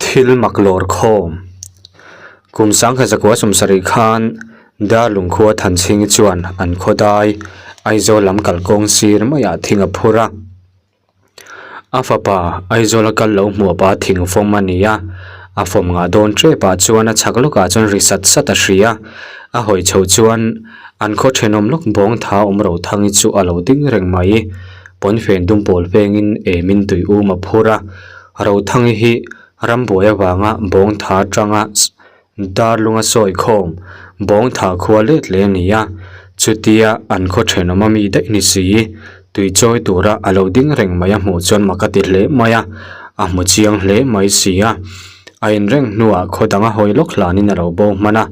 Thil mak lawr khawm. Kum sangkhat zakua sawmsarih khan Darlung khua Thanchhingi chuan an khaw dai Aizawl lam kalkawng sir maiah thing a phur a. A fapa Aizawl a kal lo hmuh pa thing fawm a ni a, a fawm ngah dawn tep ah chuan a chhak lawkah chuan ri sat sat a hria. A hawi chho chuan an khaw thenawm lawk bawng tha awm ro thangi chu a lo ding reng mai. Pawnfen dum pawl vengin emin tui um a phur a, Rothangi hi rambuai avanga bawng tha atanga Darlunga sawi khawm bawng tha khua let leh a ni a, chutia an khaw thenawm a mi daih ni si, tui chawi tura a lo ding reng mai a hmuh chuan mak a ti hle mai a, a hmu chiang hle mai si a. A inreng hnuah khaw dang a hawi lawk hlanin a lo bo hman a,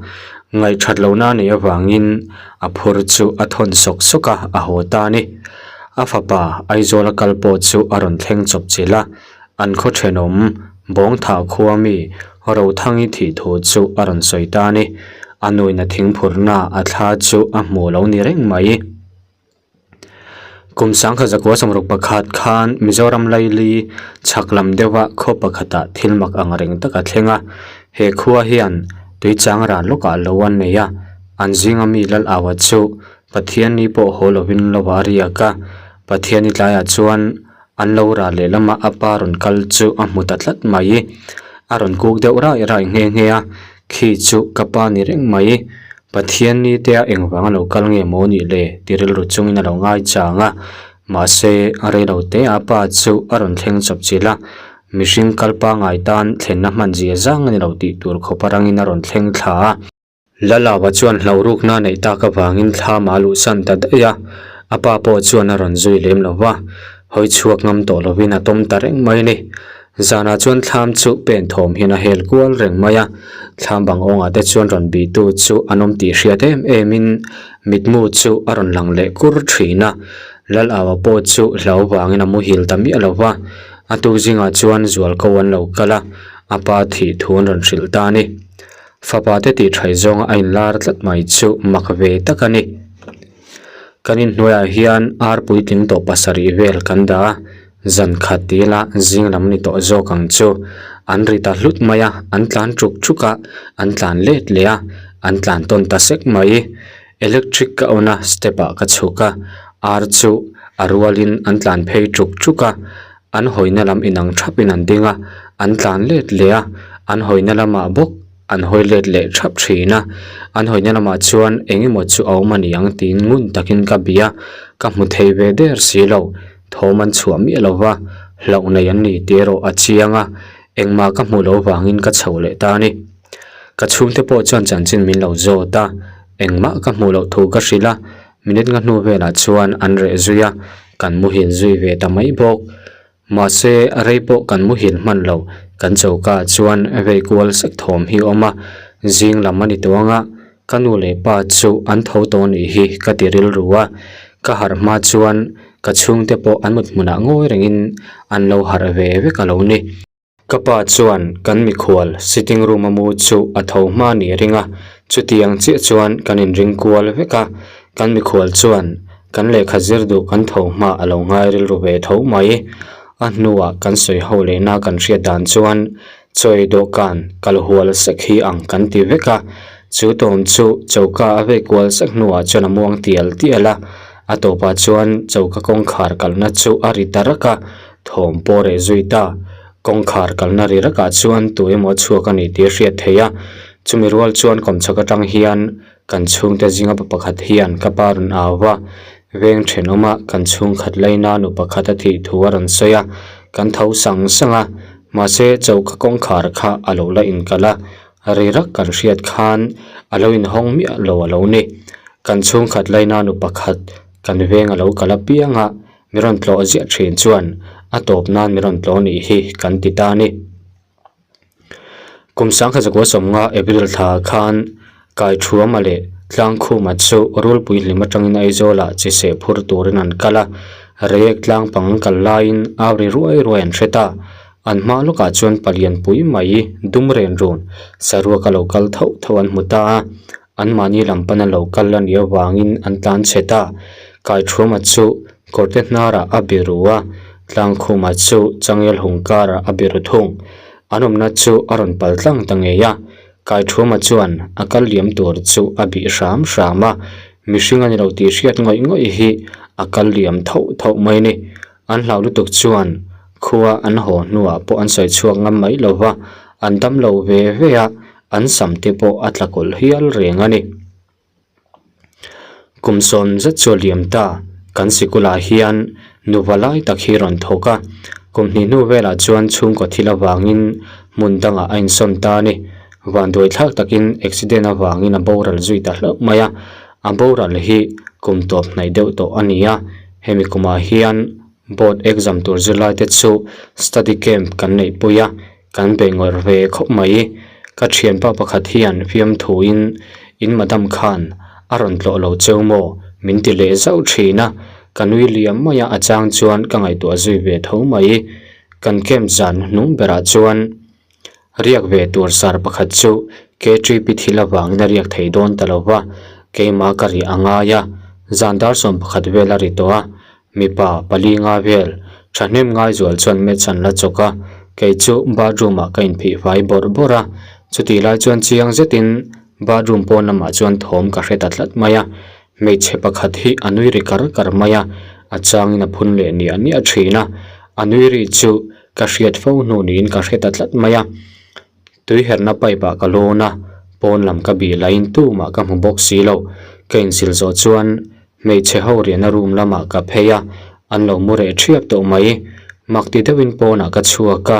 ngaihthat lohna a neih avangin a phur chu a thawn sawk sawk a, a haw ta a ni. A fapa Aizawl a kal pawh chu a rawn thleng chawp chilh a, an khaw thenawm Bawngtha khua mi Rothangi thih thu chu a rawn sawi ta a ni. A nuin a thingphurna a thla chu a hmuh lo ni reng mai. Kum sangkhat zakua sawmruk pakhat khan Mizoram laili chhak lam deuha khaw pakhatah thil mak ang reng tak a thleng a, he khua hian tuichang ran lawkah lo an nei a, an zinga mi lal aua chu Pathianni pawh haw lovin lo a riak a, Pathianni tlaiah chuan an lo rah leh lama a pa rawn kal chu a hmu ta tlat mai. A rawn kuk deuh rai rai nghe nghe a, khi chu ka pa ni reng mai. Pathianni te a engvang a lo kal nge maw nih le ti rilru chungin a lo ngai chang a, mahse a rei lo te a pa chu a rawn thleng chawp chilh a, mihring kal pangai tan thlenna hman zia zang a ni lo tih tur khawp a rangin a rawn thleng thla a. Lalava chuan hlauhrukna neih tak avangin thlam a luhsan ta daih a, a pa pawh chuan a rawn zui lem lo va, hawi chhuak ngam tawh lovin a tawm ta reng mai a ni. Zanah chuan thlam chu pen thawm hian a hel kual reng mai a, thlam bang awngah te chuan rawn bihtu chu an awm tih hriat em emin mitmu chu a rawn lang leh kur thin a, Lalava pawh chu hlau vangin a muhil ta miah lo va, a tuk zingah chuan zualko an lo kal a, a pa thih thu an rawn hrilh ta a ni. Fapa te tih thaih zawnga a inlar tlat mai chu mak ve tak a ni. Kan inhnuaiah hian ar puitling tawh pasarih vel kan dah a, zan khat ti ila zing lam ni tawh zawk ang chu. An ri ta hlut mai a, an tlan chuk chuk a, an tlan let leh a, an tlan tawn ta sek mai. Electric ka on a, step ah ka chhuk a, ar chu a rualin an tlan phei chuk chuk a. An hawina lam inang thapin an ding a, an tlan let leh a, an hawina lamah bawk an hawi let leh thap thin a, an hawina lamah chuan eng emaw chu a awm a ni ang tiin ngun takin ka bia, ka hmu thei ve der si lo, thawm an chhuah miah lo va, hlauh nei an ni tih erawh a chiang a, engmah ka hmuh loh vangin ka chho leh ta a ni. Ka chhungte pawh chuan chanchin min lo zawt a, engmah ka hmuh loh thu ka hrilh a, Minute nga hnu velah chuan an reh zui a, kan muhil zui ve ta mai bawk. Mahse, rei pawh kan muhil hman lo, kan choka chuan vei kual sek thawm hi a awm a, zing lam a ni tawh ang a, ka nu leh pa chu an tho tawh nih hi ka ti rilru a, ka harh hma chuan ka chhungte pawh an mut hmunah ngawi rengin an lo harh ve vek a lo ni. Ka pa chuan kan mikhual sitting room a mu chu a tho hma ni a ring a, chutiang chiah chuan kan inring kual vek a, kan mikhual chuan kan lehkha zir duh kan tho hma a lo ngai rilru ve tho mai. A hnuah kan sawi ho lehna kan hriat dan chuan chawi dawhkan kal hual sek hi ang kan ti vek a, chu tawm chu choka a vei kual sek hnuah chuan a muang tial tial a, a tawpah chuan choka kawngkhar kalna chu a ri ta rak a, Thawm pawh reh zui ta. Kawngkhar kalna ri rakah chuan tu emaw a chhuak a ni tih a hriat theih a. Chumi rual chuan kawmchhak atang hian kan chhungte zinga pa pakhat hian ka pa rawn au va, veng thenawma kan chhungkhat laina nu pakhat a thih thu a rawn sawi a. Kan tho sang sang a, mahse choka kawngkhar kha a lo la inkalh a, ri rak kan hriat khan a lo inhawng miah lo a lo ni. Kan chhungkhat laina nu pakhat kan veng a lo kal apiang a, Mi rawn tlawh ziah thin chuan a tawp nan mi rawn tlawh nih hi kan ti ta a ni. Kum sangkhat zakua sawmnga April thla khan Kaithuama leh Tlangkhuma chu Rulpui hlim atangin Aizawlah chi seh phur turin an kal a, Reiek tlang pang an kal laiin au ri ruai ruai an hre ta. An hma lawkah chuan palian pui mai dum ren run saruak a lo kal tho tho an hmu ta a. Anmahni lam pana lo kal a nih avangin an tlan chhe ta. Kaithuama chu kawrte hnarah a biru a, Tlangkhuma chu changel hung karah a biru thung. An awmna chu a rawn pal tlang ta ngei a, Kaithuma chuan a kal liam tur chu a bih hram hram a, mihring a ni lo tih hriat ngawih ngawih hi a kal liam thauh thauh mai a ni. An hlau lutuk chuan khua an haw hnuah pawh an sawi chhuak ngam mai lo va, an dam lo ve ve a, an sam te pawh a tla kawlh hial reng a ni. Kum sawm zet chu a liam ta, kan sikulah hian nuva lai tak hi rawn thawk a, kum hnih hnu velah chuan chhungkaw thil avangin hmun dangah a insawn ta a ni. Vanduai thlak takin accident avangin a boral zui ta hlauh mai a, a boral hi kum tawp hnaih deuh tawh a ni a, hemi kumah hian board exam tur zirlai te chu study camp kan neihpui a, Kan be ngawrh ve khawp mai. Ka thianpa pakhat hian fiamthuin in madam khan a rawn tlawh lo cheu maw? min ti leh zauh thin a, ka nui liam mai a, a chang chuan ka ngaihtuah zui ve tho mai. Kan camp zan hnung berah chuan riak ve tur sar pakhat chu KTP thil avangin a riak thei dawn ta lo va, keimah ka riah a ngai a, zan dar 11 vel a ri tawh a, Mipa pali nga vel thahnem ngaizual chuan match an la chawk a, kei chu bathroom ah ka inphih fai bawrh bawrh a, chutih lai chuan chiang zetin bathroom pawn lamah chuan thawm ka hre ta tlat mai a, hmeichhe pakhat hi a nui ri kar kar mai a, a changin a phun leh niah niah thin a, a nui ri chu ka hriat fo hnu niin ka hre ta tlat mai a. Tui herhna pipe ah ka lawn a, pawn lam ka bih laiin tumah ka hmu bawk si lo. Ka insil zawh chuan hmeichhe ho riahna room lamah ka phei a, an lo mu reh ṭhiap tawh mai. Mak ti deuhin pawnah ka chhuak a,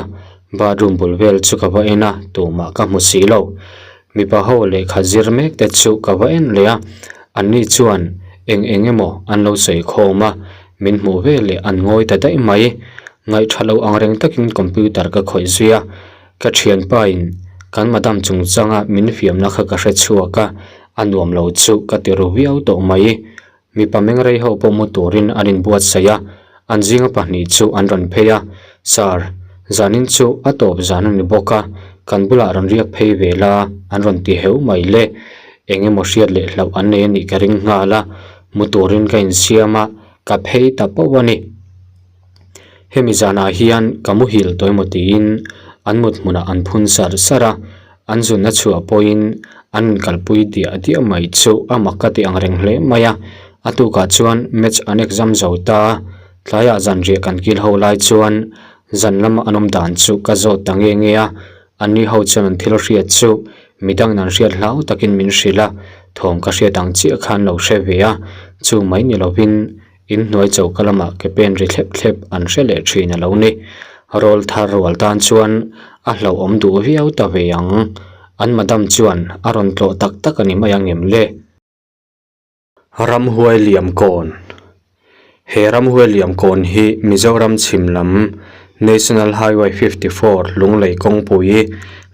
bathroom bul vel chu ka va en a, tumah ka hmu si lo. Mipa ho lehkha zir mek te chu ka va en leh a, anni chuan eng eng emaw an lo sawi khawm a, min hmuh veleh an ngawi ta daih mai. Ngaihṭha lo angreng takin computer ka khawih zui a. Ka thianpa in kan madam chungchanga min fiamna kha ka hre chhuak a, a nuam lo chu ka ti ru viau tawh mai. Mipa mengrei ho pawh mu turin an inbuatsaih a, an zinga pahnih chu an rawn phei a, Sir, zanin chu a tawp zan a ni bawk a, kan bulah rawn riak phei ve la an rawn ti heu mai le. Eng emaw hriat leh hlauh an nei a nih ka ring nghal a, mu turin ka insiam a, ka phei ta pauh a ni. Hemi zanah hian ka muhil tawh emaw tiin an mut hmunah an phun sar sar a, an zunna chhuah pawhin an inkalpui diah diah mai chu a mak ka ti ang reng hle mai a. A tukah chuan match an exam zo ta a, tlaiah zanriah kan kil ho lai chuan zan lama an awm dan chu ka zawt ta nge nge a, anni ho chuan an thil hriat chu midangin an hriat hlau takin min hrilh a, thawm ka hriat ang chiah khan lo hre ve a, chu mai ni lovin In hnuai choka lamah ke pen ri thlep thlep an hre leh thin a lo ni. Rawl thar rual tan chuan a hlauhawm duh viau ta ve ang. An madam chuan a rawn tlawh tak tak a ni mai ang em le? Ramhuai Liam Kawn He Ramhuai Liam Kawn hi Mizoram chhim lam National Highway 54 Lunglei kawngpui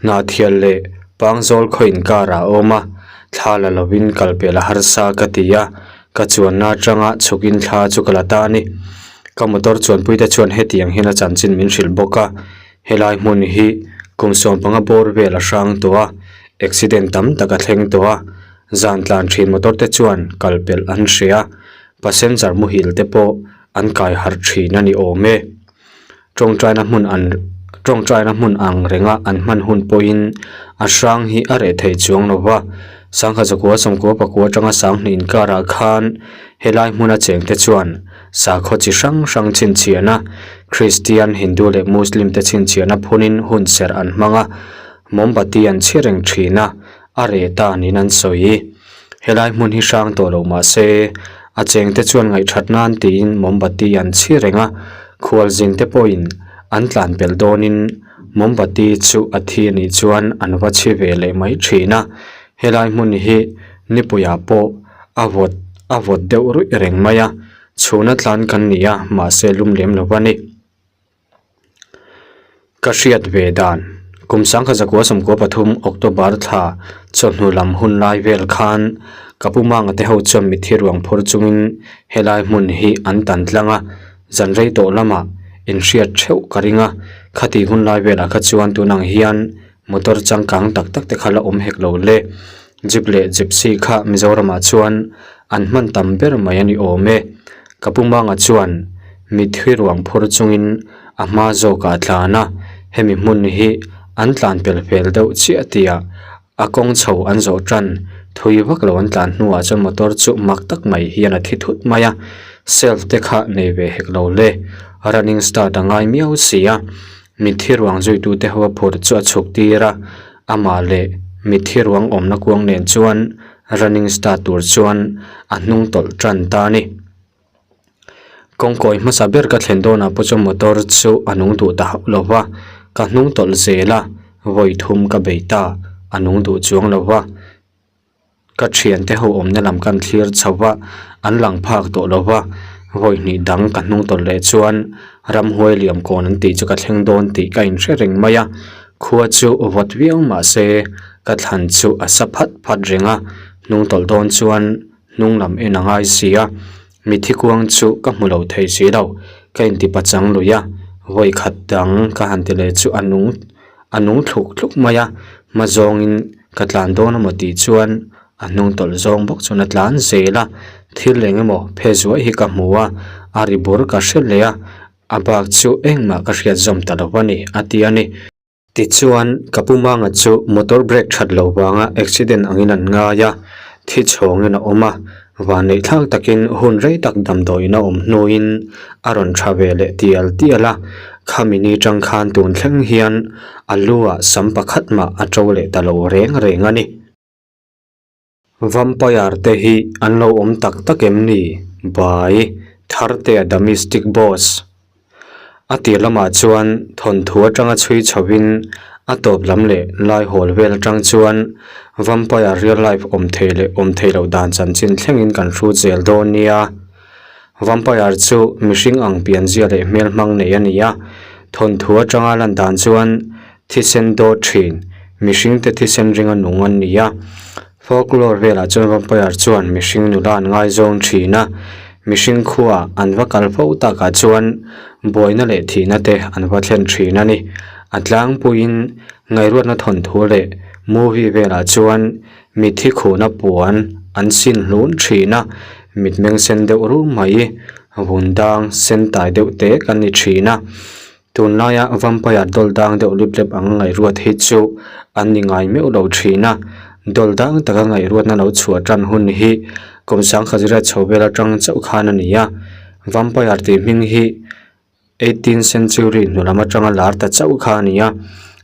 Hnahthial leh Pangzawl khaw inkarah a awm a, thla la lovin kalpel a harsa ka ti a, Ka chuanna atanga chhukin thla chu ka la ta a ni. Ka motor chuanpuite chuan hetiang hian a chanchin min hrilh bawk a, helai hmun hi kum 15 bawr vel a hrang tawh a, accident tam tak a thleng tawh a, zan tlan thin motor te chuan kal pelh an hria, passenger muhil te pawh an kai harh thin a ni awm e. Tawngtaina hmun an tawngtaina hmun ang renga an hman hun pawhin a hrang hi a reh thei chuang lo va, sangha zakua sawmkua pakua atanga sanghnih inkarah khan helai hmuna chengte chuan sakhaw chi hrang hrang chhinchhiahna Kristian, Hindu leh Muslim te chhinchhiahna phunin hun serh an hmang a, mawmbati an chhi reng thin a, a reh ta niin an sawi. Helai hmun hi hrang tawh lo mah se, a chengte chuan ngaihthat nan tiin mawmbati an chhi reng a, khualzinte pawhin an tlan pelh dawnin mawmbati chu a thi a nih chuan an va chhi ve leh mai thin a. Helai hmun hi nipuiah pawh a vawt a vawt deuh ruih reng mai a, chhuna tlan kan ni a, mahse lum lem lo a ni. Ka hriat ve dan, kum 1993 October thla chawhnu lam hun lai vel khan ka pu Manga te ho chuan mitthi ruang phur chungin helai hmun hi an tan tlang a, zan rei tawh lamah inhriat theuh ka ring a, khati hun lai velah kha chuan tunang hian motor changkang tak tak te kha la awm hek lo le. Jeep leh Gypsy kha Mizoramah chuan an hman tam ber mai a ni awm e. Ka pu Manga chuan mitthi ruang phur chungin a hma zawkah a tlan a, hemi hmun hi An tlan pel fel deuh chiah tihah a kawng chho an zawh tan thui vak lo an tlan hnuah chuan motor chu mak tak mai hian a thi thut mai a, self te kha nei ve hek lo le, running start a ngai miau si a, mitthi ruang zuitute ho a phur chu a chhuk tir a, amah leh mitthi ruang awmna kuang nen chuan running start tur chuan a hnung tawlh tan ta a ni. Kawngkawi hmasa ber ka thlen dawnah pawh chuan motor chu a nung duh ta hauh lo va, ka hnung tawlh zel a, vawi thum ka bei ta, a nung duh chuang lo va. Ka thiante ho awmna lam kan thlir chho va, an lang phak tawh lo va, vawi hnih dang ka hnung tawlh leh chuan ramhuai liam kawn an tih chu ka thleng dawn tih ka inhre reng mai a, khua chu vawt viau mah se ka thlan chu a sa phat phat reng a, hnung tawlh dawn chuan hnung lam en a ngai si a, mithi kuang chu ka hmu lo thei si lo, ka inti pachang lui a, vawi khat dang ka han ti leh chu a nung a nung thluk thluk mai a, hma zawngin ka tlan dawn emaw tih chuan a hnung tawlh zawng bawk chuan a tlan zel a, thil eng emaw phe zuai hi ka hmu a, a ri bur ka hre leh a, a bak chu engmah ka hriat zawm ta lo a ni a ti a ni. Tichuan, ka pu Manga chu motor brake that lo vanga accident angin an ngai a, thi chhawngin a awm a, vanneih thlak takin hun rei tak damdawiin a awm hnuin a rawn tha ve leh tial tial a, khami ni tang khan tun thleng hian a lu ah sam pakhat mah a to leh ta lo reng reng a ni. Vampire te hi an lo awm tak tak em ni? By Thartea the Mystic Boss. A tir lamah chuan thawnthu atanga chhui chhovin a tawp lam leh lai hawl vel atang chuan Vampire real life awm thei leh awm thei loh dan chanchin thlengin kan hrut zel dawn nia. Vampire chu mihring ang pianzia leh hmelhmang nei a ni a, thawnthu atanga lan dan chuan Thisen dawt thin, mihringte thisen ringa nung an ni a. Folklore velah chuan vampire chuan mihring nula an ngaizawng thin a, mihring khuaa an va kal fo takah chuan buaina leh thihna te an va thlen thin a ni. A tlangpuiin ngaihruatna thawnthu leh movie velah chuan mithi khuhna puan an sin hlun thin a, mitmeng sen deuh rum mai, vun dang sen tai deuh te kan ni thin a. Tunlaia vampire dawl dang deuh lip lep ang ngaihruat hi chu an ni ngai meuh lo thin a, dawl dang taka ngaihruatna lo chhuah tan hun hi kum sangkhat riat chho vel atang chauh khan a ni a, vampire tih hming hi eighteenth century hnu lam atanga lar ta chauh kha a ni a,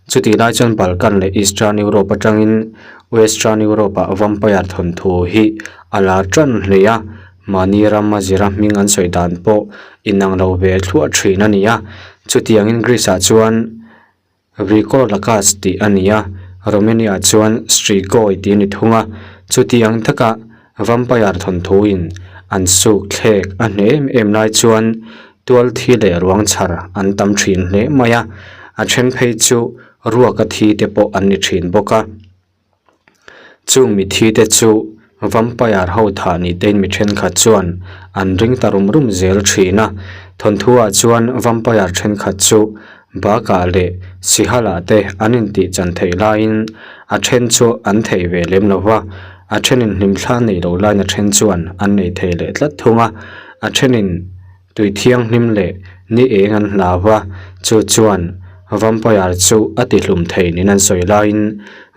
chutih lai chuan Balkan leh Eastern Europe atangin Western Europe ah vampire thawnthu hi a lar tan hle a. Mahni rama zira hming an sawi dan pawh inang lo ve thluah thin a ni a, chutiangin Greece ah chuan Vrykolakas tih a ni a, Romania ah chuan Strigoi tih a ni thung a, chutiang taka vampire thawnthu in an suk thlek a hneh em em lai chuan tual thi leh ruang chhar an tam thin hle mai a, a then phei chu ruaka thi te pawh an ni thin bawk a. Chung mithi te chu vampire ho thah ni tein mi thenkhat chuan an ring ta rum rum zel thin a, thawnthu ah chuan vampire thenkhat chu bakah leh sihal ah te an intih chan theih laiin a then chu an thei ve lem lo va, a thenin hlimthla nei lo laiin a then chuan an nei thei leh tlat thung a, a thenin. Tui thianghlim leh ni eng an hlau a, chu chuan vampire chu a tihlum thei niin an sawi laiin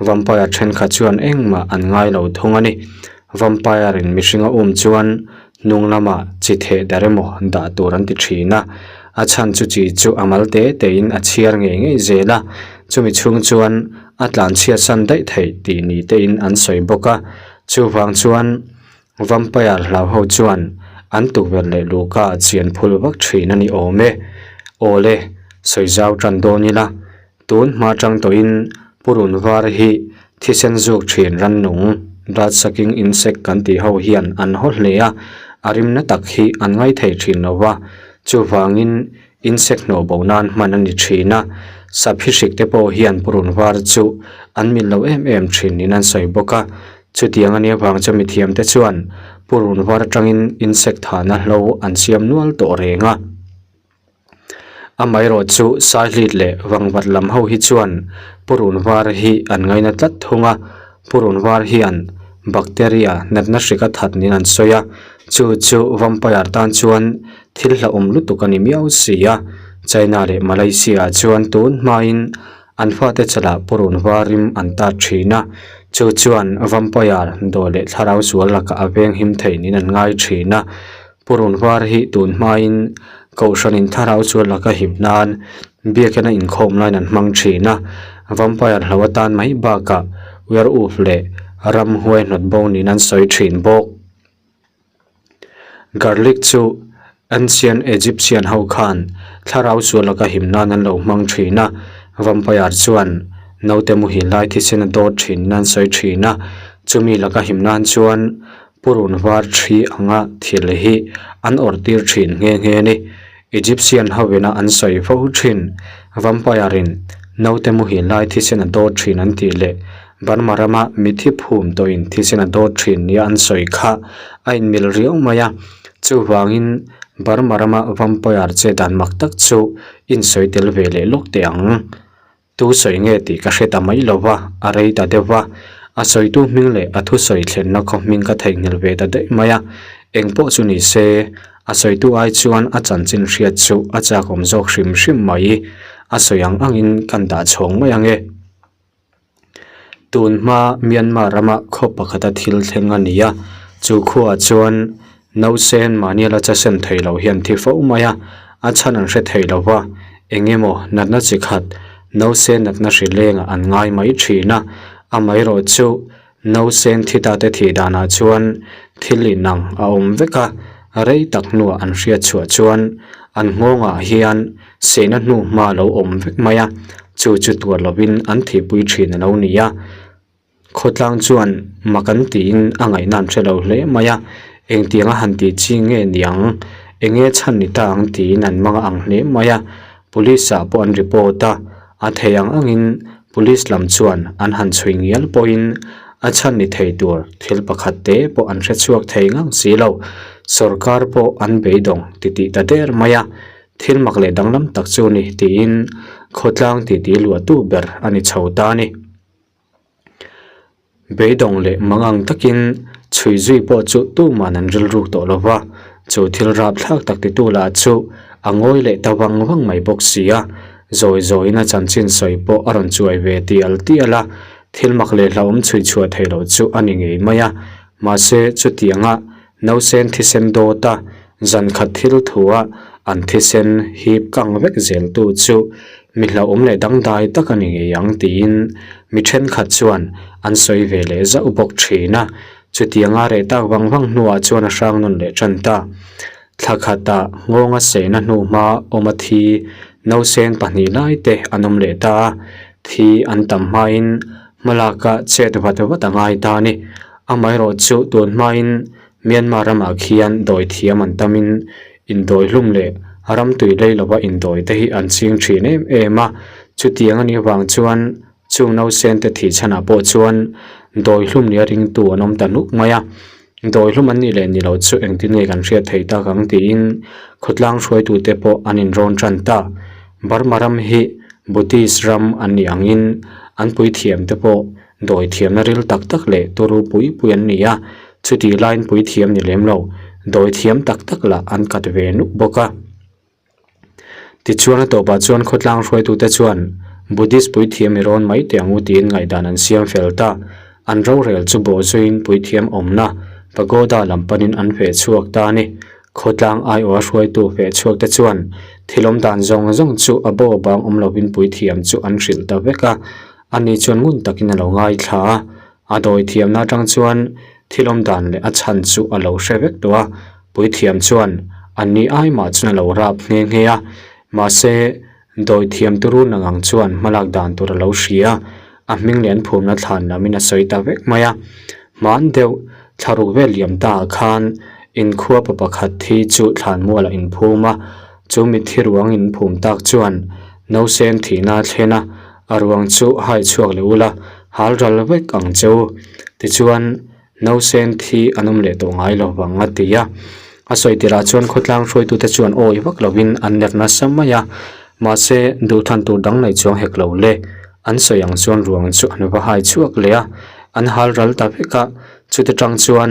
vampire thenkhat chuan engmah an ngai lo thung a ni. Vampire in mihring a um chuan hnung lamah chi theh dar emaw dah tur an ti thin a, a chhan chu chi chu a mal te tein a chhiar ngei ngei zel a, chumi chhung chuan a tlanchhiat san daih theih tih ni tein an sawi bawk a, chuvang chuan Vampire hlau ho chuan an tukverh leh luhka ah chian phul vak thin a ni awm e. Awle, sawi zau tan dawn ila, tun hma tang tawhin purun var hi thisen zuk thin rannung, blood sucking insect kan tih ho hian an haw hle a, a rimna tak hi an ngaithei thin lo va, chuvangin insect hnawh bo nan hman a ni thin a, saphi hrik te pawh hian purun var chu an mil lo em em thin niin an sawi bawk a, Chutiang a nia vang chu mithiamte chuan purun var atangin insect thahna hlo an siam nual tawh reng a. Amaherawh chu Saihlit leh Vangvat lam ho hi chuan purun var hi an ngaina tlat thung a, purun var hian bacteria natna hrik a that niin an sawi a, chu chu vampire tan chuan thil hlauhawm lutuk a ni miau si a. China leh Malaysia ah chuan tun hmain. An fate chalah purun var rim an tat thin a, chu chuan vampire daw leh thlarau sual lakah a veng him thei niin an ngai thin a. Purun var hi tun hmain kohhranin thlarau sual laka hip nan biakina inkhawm laiin an hmang thin a, vampire hlo atan mai bakah werewolf leh ramhuai hnawt bo niin an sawi thin bawk. Garlic chu Ancient Egyptian ho khan thlarau sual laka him nan an lo hmang thin a, vampire chuan naute muhil lai thisen a dawt thin in an sawi thin a, chumi laka him nan chuan purun var thi anga thil hi an awrh tir thin nghe nghe a ni. Egyptian ho ina an sawi fo thin, vampire in naute muhil lai thisen a dawt thin an tih leh Burma rama mithi phum tawhin thisen a dawt thin nia an sawi kha a inmil riau mai a, chuvangin Burma rama vampire che dan mak tak chu insawi tel ve leh lawk teh ang. Tu sawi nge tih ka hre ta mai lo va, a rei ta deuh va, a sawitu hming leh a thusawi thlenna khaw hming ka theihnghilh ve ta daih mai a, engpawh chu ni se, a sawitu ai chuan a chanchin hriat chu a chakawm zawk hrim hrim mai, a sawi ang angin kan dah chhawng mai ang e. Tun hma Myanmar rama khaw pakhata thil thleng a ni a, chu khuaah chuan nausen mahni la che sen thei lo hian thi fo mai a, a chhan an hre thei lo va, eng emaw natna chi khat nausen natna hri lengah an ngai mai thin a, amaherawh chu Nausen thi ta te thih danah chuan thil inang a awm vek a, rei tak hnuah an hriat chhuah chuan an nghawngah hian sehna hnu hma a lo awm vek mai a, chu chu tuar lovin an thihpui thin a lo ni a. Khawtlang chuan mak an tiin a ngaihna an hre lo hle mai a, engtiang a han tih chi nge niang, enge chhan ni ta ang tiin an mang ang hle mai a, Police ah pawh an report a, a thei ang angin Police lam chuan an han chhui ngial pawhin a chhan ni thei tur thil pakhat te pawh an hre chhuak thei ngang si lo. Sorkar pawh an beidawng titih ta der mai a, thil mak leh danglam tak chu ni tiin khawtlang titi luahtu ber a ni chho ta a ni. Beidawng leh mangang takin chhui zui pawh chu tuman an rilruk tawh lo va, chu thil rapthlak tak titu lah chu a ngawi leh ta vang vang mai bawk si a, zawi zawiin a chanchin sawi pawh a rawn chuai ve tial tial a, thil mak leh hlauhawm chhui chhuah thei lo chu a ni ngei mai a, mahse chutianga Nausen thisen dawta zan khat thil thua an thisen hip kang vek zeltu chu mi hlauhawm leh dangdai tak a ni ngei ang tiin mi thenkhat chuan an sawi ve leh zauh bawk thin a. Chutianga reh tak vang vang hnuah chuan a hrang nawn leh tan ta. Thla khata ngawnga sehna hnuhma awma thi nausen pahnih lai te an awm leh ta a, thi an tam hmain hmalaka chet vat vat a ngai ta a ni. Amaherawh chu tun hmain Myanmar ramah khian dawi thiam an tamin indawi hlum leh ram tui lei lova indawi te hi an ching thin em em a. Chutiang a nih vang chuan chung nausen te thih chhanah pawh chuan dawi hlum nia ringtu an awm ta nuk mai a. Dawi hlum an nih leh ni loh chu engtin nge kan hriat thei tak ang tiin khawtlang hruaitute pawh an inrawn tan ta. Burma ram hi Buddhist ram an nih angin an puithiam te pawh Dawi thiamna ril tak tak leh turu pui pui an ni a, chutih laiin pui thiam ni lem lo, dawi thiam tak tak lah an kat ve nuk bawk a. Tichuan a tawpah chuan khawtlang hruaitute chuan Buddhist puithiam i rawn mai teh ang u tiin ngaihdan an siam fel ta. An rorel chu bawhzuiin puithiam awmna pagoda lam panin an feh chhuak ta a ni. Khawtlang aiawha hruaitu feh chhuak te chuan thil awm dan zawng zawng chu a bo bang awm lovin puithiam chu an hrilh ta vek a. Ani chuan ngun takin a lo ngaithla a, a dawi thiamna atang chuan thil awm dan leh a chhan chu a lo hre vek tawh a, puithiam chuan anni ai mah chuan a lo rap nghe nghe a, mahse dawi thiam turu nangang chuan hmalak dan tur a lo hria, a hming leh an phumna thlan lamin a sawi ta vek mai a, hman deuh thla ruk vel liam ta ah khan inkhua pa pakhat thi chu thlan mualah inphum a, chu mitthi ruang inphum tak chuan nausen thihna a thlen a. A ruang chu hai chhuak leh ula, hal ral vek ang che u. Tichuan, nausen thi an awm leh tawh ngai lo vang a ti a. A sawi tirah chuan khawtlang hruaitute chuan awi vak lovin an ner nasa mai a. Mahse, duhthan tur dang nei chuang hek lo le. An sawi ang chuan ruang chu an va hai chhuak leh a, an hal ral ta vek a. Chuti tang chuan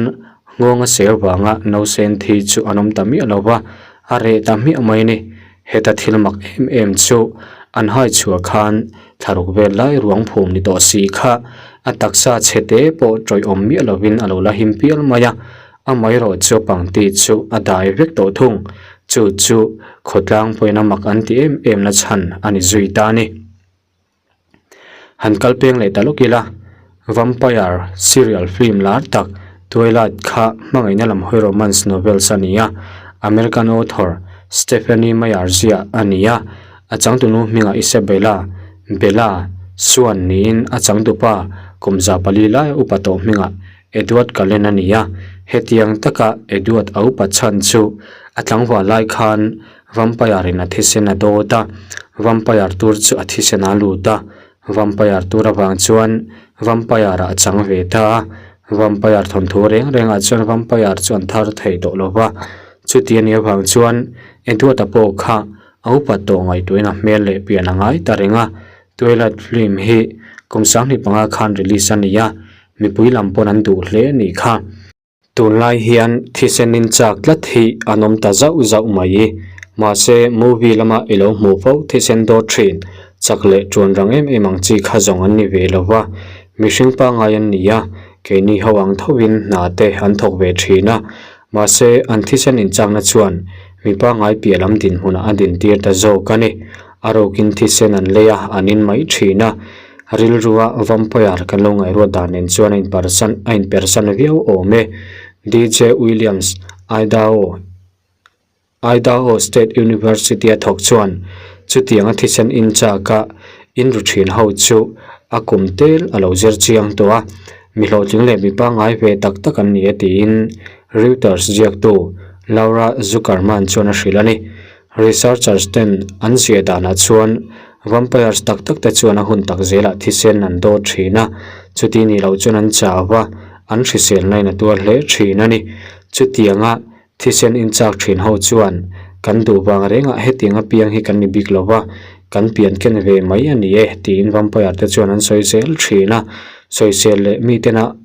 ngawnga ser vanga nausen thi chu an awm ta miah lo va, a reh ta hmiah mai a ni. Heta thil mak em em chu An hai chhuah khan thlaruk vel lai ruang phum ni tawh si kha a taksa chhe te pawh tawih awm miah lovin a lo la him pial mai a, amaherawh chu pangti chu a dai vek tawh thung. Chu chu khawtlang pawhin a mak an ti em em na chhan a ni zui ta a ni. Han kal peng leh ta lawk ila, Vampire serial film lar tak Twilight kha hmangaihna lam hawi romance novels a ni a, American author Stephenie Meyer ziah a ni a, a changtunu hmingah Isabella, Bella, Swan niin a changtupa kum 4 laia upa tawh hmingah Edward Cullen a ni a, hetiang taka Edward a upa chhan chu a tlangval lai khan Vampire in a thisen a dawt a, Vampire tur chu a thisen a lut a, Vampire tur avang chuan Vampire ah a chang ve ta a, Vampire thawnthu reng reng ah chuan Vampire chu an thar thei tawh lo va, chuti a nih avang chuan Edward-a pawh kha a upat tawh ngaihtuahin a hmel leh pian a ngai ta reng a, Twilight film hi kum 2005 khan release a ni a, mipui lam pawn an duh hle a nih kha. Tunlai hian thisen in chak tlat hi an awm ta zauh zauh mai. Mahse, movie lama i lo hmuh fo thisen dawt thin, chak leh tuan rang em em ang chi kha zawng an ni ve lo va. Mihring pangngai an ni a, keini ho ang thovin hna te an thawk ve thin a. Mahse, an thisen inchakna chuan mi pangngai piah lam dinhmunah a dintir ta zawk a ni. A rukin thisen an lei a, an in mai thin a. Rilrua vampire kan lo ngaihruat dan nen chuan a inpersan a inpersan viau awm e. DJ Williams, Idaho Idaho State University a thawk chuan chutianga thisen inchaka inru thin ho chu a kum tel a lo zir chiang tawh a, mi hlawhtling leh mi pangngai ve tak tak an ni e tiin Reuters ziaktu Laura Zuckerman chuan a hrilh a ni. Researchers ten an ziah danah chuan vampires tak tak te chuan a hun tak zelah thisen an dawt thin a, chuti nih loh chuan an chau va, an hriselna in a tuar hle thin a ni. Chutianga thisen inchak thin ho chuan kan duh vang rengah hetiang apiang hi kan ni bik lo va, kan pian ken ve mai a ni e tiin vampire te chuan an sawi zel thin a, sawisel leh mitena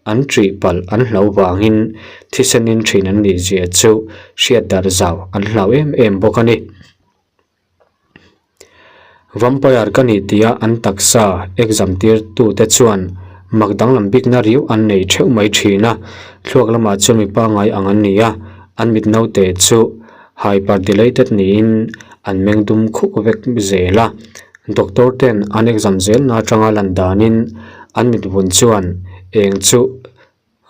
An ṭih palh an hlau vangin thisenin ṭhin an nih zia chu hriat darh zau an hlau em em bawk a ni. Vampire ka ni tia an taksa exam tir tute chuan mak danglam bikna riau an nei ṭheuh mai ṭhin a, thluak lamah chuan mi pangngai ang an ni a, an mit naute chu hyperdilated niin an meng dum khuk vek zel a. Doctor ten an exam zel na atanga lan danin an mit vun chuan eng chu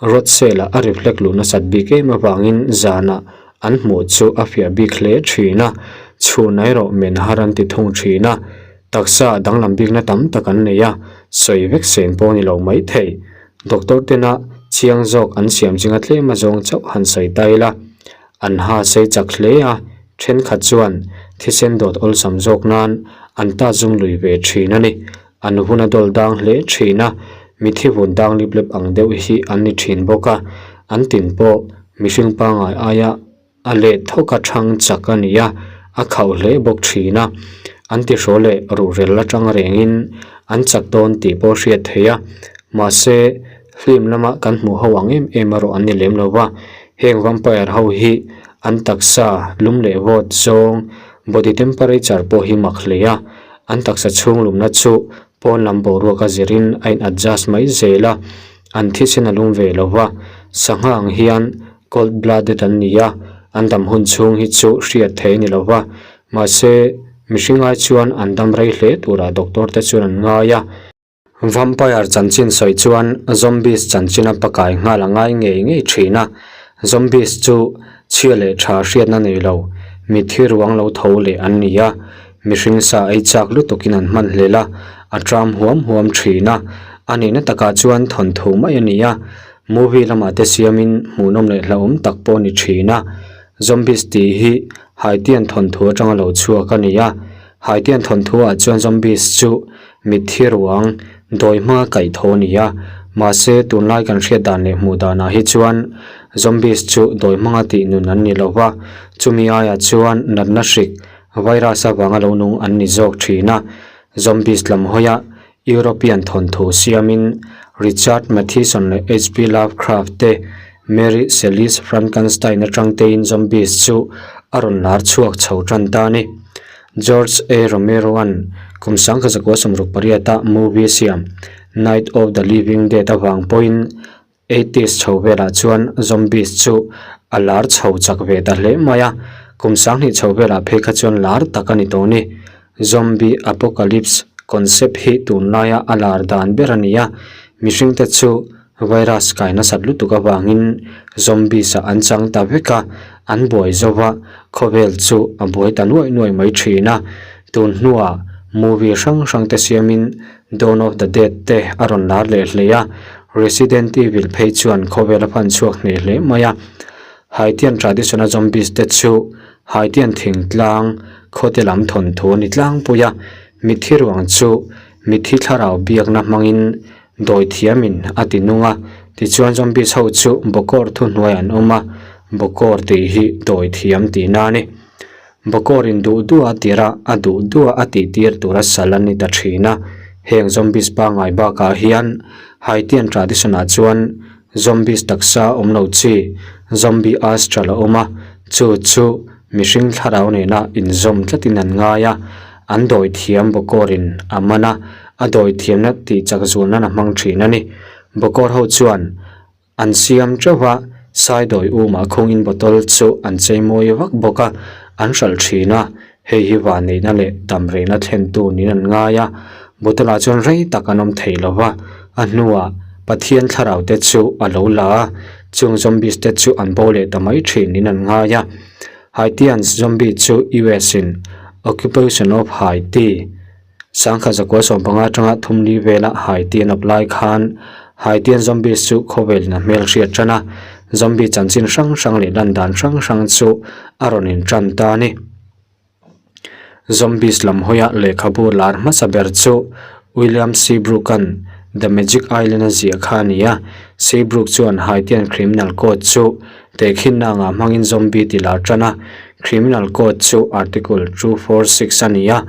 rod cell ah a reflect luh nasat bik em avangin zanah an hmuh chu a fiah bik hle thin a, chhun erawh men har an ti thung thin a, taksa ah danglam bikna tam tak an nei a, sawi vek sen pawh a ni lo maithei. Doctor tena chiang zawk an siam zinga tlem azawng chauh han sawi ta ila. An ha sei chak hle a, thenkhat chuan thisen dawt awlsam zawk nan an ta zum lui ve thin a ni. An vun a dawl dang hle thin a, mithi vun dang lip lep ang deuh hi an ni thin bawk a, an tin pawh mihring pangngai aia a let thawk a thang chak a ni a, a khauh hle bawk thin a. An tihraw leh ruhrel atang rengin an chak dawn tih pawh hriat theih a, mahse Film lama kan hmuh ho ang em em erawh an ni lem lo va, heng vampire ho hi an taksa lum leh vawt zawng body temperature pawh hi mak hle a, an taksa chhung lumna chu pawn lam boruak a zirin a in adjust mai zel a, an thisen a lum ve lo va, sangha ang hian cold blooded an ni a, an dam hun chhung hi chu hriat thei a ni lo va, mahse mihring ai chuan an dam rei hle turah doctor te chuan an ngai a. Vampire chanchin sawi chuan zombies chanchin a pakai nghal a ngai ngei ngei thin a, zombies chu chhia leh tha hriatna nei lo, mitthi ruang lo tho leh an ni a, mihring sa ei chak lutukin an hman hlel a, a tram huam huam thin a, a nihna takah chuan thawnthu mai a ni a, movie lamah te siamin hmuhnawm leh hlauhawm tak pawh a ni thin a, zombies tih hi Haitian thawnthu atanga lo chhuak a ni a, Haitian thawnthu ah chuan zombies chu mitthi ruang dawi hma kaih tho a ni a, mahse tunlai kan hriat dan leh hmuh danah hi chuan zombies chu dawi hmanga tih nun an ni lo va, chumi aiah chuan natna hrik virus avanga lo nung an ni zawk thin a, zombies lam hawia European thawnthu siamin Richard Matheson leh HP Lovecraft te Mary Shelley's Frankenstein atang tein zombies chu a rawn lar chhuak chho tan ta a ni. George A. Romero-a'n kum 1968-a movie siam Night of the Living Dead avang pawhin eighties chho velah chuan zombies chu a lar chho chak ve ta hle mai a, kum 2000 chho velah phei kha chuan lar tak a ni tawh a ni. Zombie apocalypse concept hi tunlaia a lar dan ber a ni a, mihringte chu Virus kai nasat lutuk avangin zombies ah an chang ta vek a, an buai zo va, khawvel chu a buai ta nuaih nuaih mai thin a. Tun hnuah movie hrang hrang te siamin Dawn of the Dead te a rawn lar leh hle a, Resident Evil phei chuan khawvel a fan chhuak hneh hle mai a. Haitian traditional zombies te chu Haitian thingtlang khawte lam thawnthu a ni tlangpui a, mitthi ruang chu mitthi thlarau biakna hmangin Dawithiamin a ti nung a, tichuan zombies ho chu Bokor thuhnuai an awm a, Bokor tih hi dawithiam tihna a ni. Bokor in duh duh a tir a, a duh duh a a tih tir tur a sal a ni ta thin a. Heng zombies pangngai bakah hian Haitian tradition ah chuan zombies taksa awm lo chi zombie astral a awm a, chu chu mihring thlarau nena inzawm tlatin an ngai a, an dawithiam Bokor-in a man a, a dawithiamna tih chak zual nan a hmang thin a ni. Bokor ho chuan an siam teuh va, saidawi umah khungin bottle chu an cheimawi vak bawk a, an hralh thin a, hei hi vanneihna leh damreina thlentu niin an ngai a, bottle ah chuan rei tak an awm thei lo va, a hnuah Pathian thlarau te chu a lo la a, chung zombies te chu an bo leh ta mai thin niin an ngai a. Haitians zombie chu US in Occupation of Haiti sangkhat zakua sawmpanga atanga thumli vela Haiti an awp lai khan Haitian zombies chu khawvelin a hmel hriat tan a, zombie chanchin hrang hrang leh lan dan hrang hrang chu a rawn in tan ta a ni. Zombies lam hawia lehkhabu lar hmasa ber chu William Seabrook-a'n The Magic Island a ziah kha a ni a, Seabrook chuan Haitian criminal code chu tehkhinna angah hmangin zombie ti lar tan a, criminal code chu Article 246 a ni a,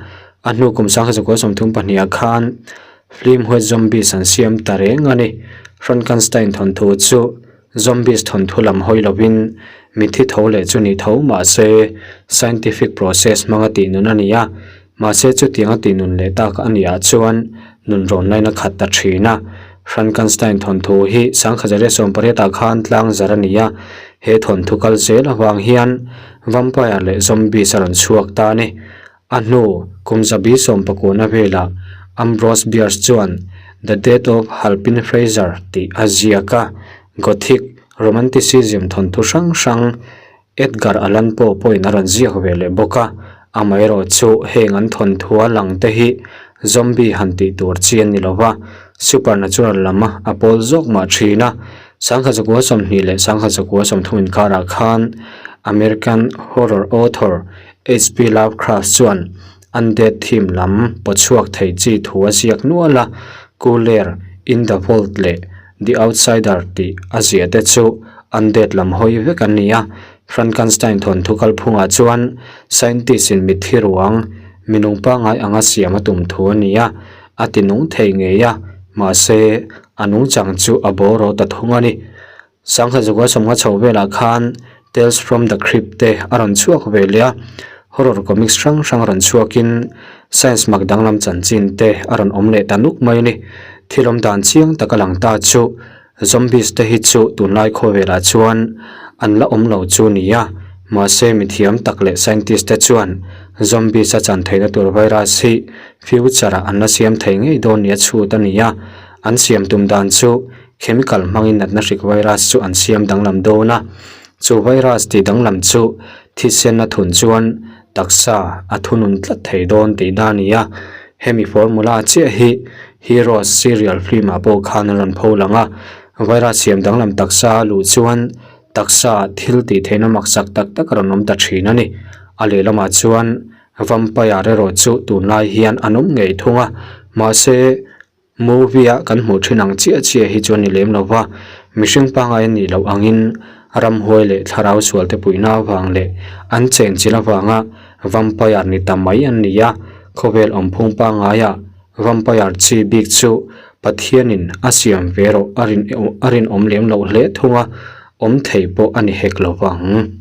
a hnu kum 1932 ah khan film White Zombies an siam ta reng a ni. Frankenstein thawnthu chu Zombies thawnthu lam hawi lovin mitthi tho leh chu ni tho mahse scientific process hmanga tih nun a ni a, mahse chutianga tih nun leh tak a nih ah chuan nun rawn lain a khat ta thin a. Frankenstein thawnthu hi 1918 ah khan tlang zar a ni a, he thawnthu kal zel avang hian vampire leh zombies a rawn chhuak ta a ni. A hnu, kum zabi sawmpakuna velah Ambrose Bierce chuan The Death of Halpin Frasier tih a ziak a, Gothic Romanticism thawnthu hrang hrang Edgar Allan Poe pawhin a rawn ziak ve leh bawk a, amaherawhchu heng an thawnthua lang te hi zombie han tih tur chi a ni lo va, supernatural lam a pawl zawk mah thin a. 1920 leh 1930 inkarah khan American horror author HP Lovecraft chuan Undead theme lam pawchhuak thei chi thu a ziak nual a, Kuler, In the Vault leh The Outsider tih a ziah te chu Undead lam hawi vek an ni a. Frankenstein thawnthu kalphungah chuan scientist in mitthi ruang minung pangngai anga siam a tum thu a ni a, a ti nung thei ngei a, mahse a nungchang chu a bawraw ta thung a ni. Sangha Zukua sawmnga chho velah khan Tales from the Crypt te a rawn chhuak ve leh a, horror comics hrang hrang rawn chhuakin science mak danglam chanchin te a rawn awm leh ta nuk mai a ni. Thil awm dan chiang tak a lang ta chu zombies te hi chu tunlai khawvelah chuan an la awm lo chu ni a, mahse mithiam tak leh scientist te chuan zombies a chan theihna tur virus hi future ah an la siam thei ngei dawn ni a chhut a ni a, an siam tum dan chu Chemical hmangin natna hrik virus chu an siam danglam dawn a, chu virus tih danglam chu thisen a thun chuan taksa a thunun tlat thei dawn tihna a ni a. Hemi formula chiah hi Heroes serial film ah pawh khan an rawn pho lang a, virus siam danglam taksa a luh chuan taksa thil tih theihna maksak tak tak a rawn awm ta thin a ni. A lehlamah chuan vampire erawh chu tunlai hian an awm ngei thung a, mahse Movie a kan hmuh thin ang chiah chiah hi chu a ni lem lo va, mihring pangngai a nih loh angin ramhuai leh thlarau sual te puihna avang leh an chenchilh avanga vampire ni ta mai an ni a, khawvel awmphung pangngaiah vampire chi bik chu Pathianin a siam ve rawh a rinawm lem loh hle thung a, awm thei pawh a ni hek lo vang.